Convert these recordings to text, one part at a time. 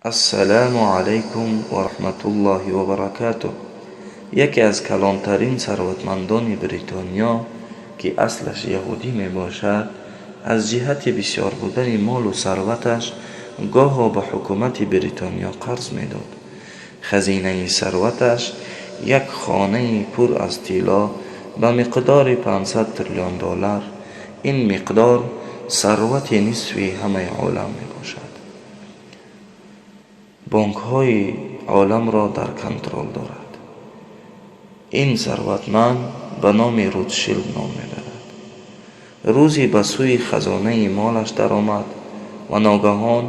Ассалому алайкум ва раҳматуллоҳи ва баракатуҳ. Яке аз калонтарин сарватмандони Бритониё, ки аслаш яҳудӣ мебошад, аз ҷиҳати бисёр будани молу сарваташ гоҳо ба ҳукумати Бритониё қарз медод. Хазинаи сарваташ як хонаи пур аз тилло ба миқдори 500 триллион доллар. Ин миқдор сарвати нисфи ҳамаи олам мебошад. Бонкҳои оламро дар контрол дорад. Ин сарватманд ба номи Ротшилд ном мебарад. Рӯзе ба сӯи хазонаи молаш даромад ва ногаҳон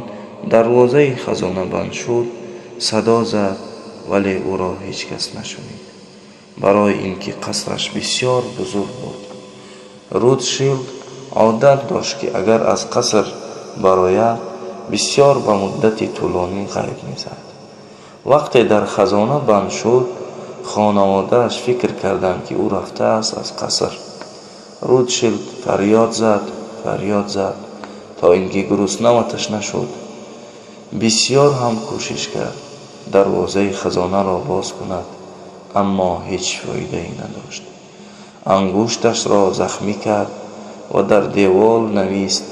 дарвозаи хазона банд шуд. Садо зад, вале ӯро ҳеҷ кас нашунид, барои ин ки қасраш бисёр бузург буд. Ротшилд одат дошт, ки агар аз қаср барояд, бисёр ба муддати тӯлонӣ ғайб мезад. Вақте дар хазона банд шуд, хонаводааш фикр карданд, ки ӯ рафтааст аз қаср. Ротшилд фарёд зад, фарёд зад, то ин ки гурусна ва ташна шуд. Бисёр ҳам кӯшиш кард дарвозаи хазонаро боз кунад, аммо ҳеҷ фоидае надошт. Ангушташро захмӣ кард ва дар девол навист: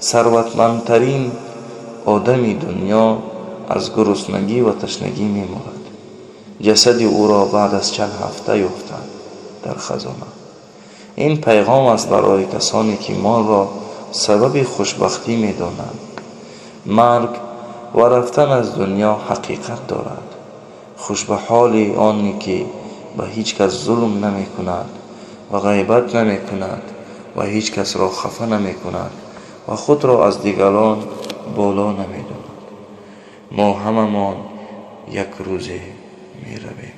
«Сарватмандтарин одами дунё аз гуруснагӣ ва ташнагӣ мемурад». Ҷасади ӯро баъд аз чанд ҳафта ёфтанд дар хазона. Ин пайғом аст барои касоне, ки молро сабаби хушбахтӣ медонанд. Марг ва рафтан аз дунё ҳақиқат дорад. Хуш ба ҳоли оне, ки ба ҳеҷ кас зулм намекунад ва ғайбат намекунад ва ҳеҷ касро хафа намекунад ва худро аз дигарон боло намедонад. Мо ҳамамон як рӯзе меравем.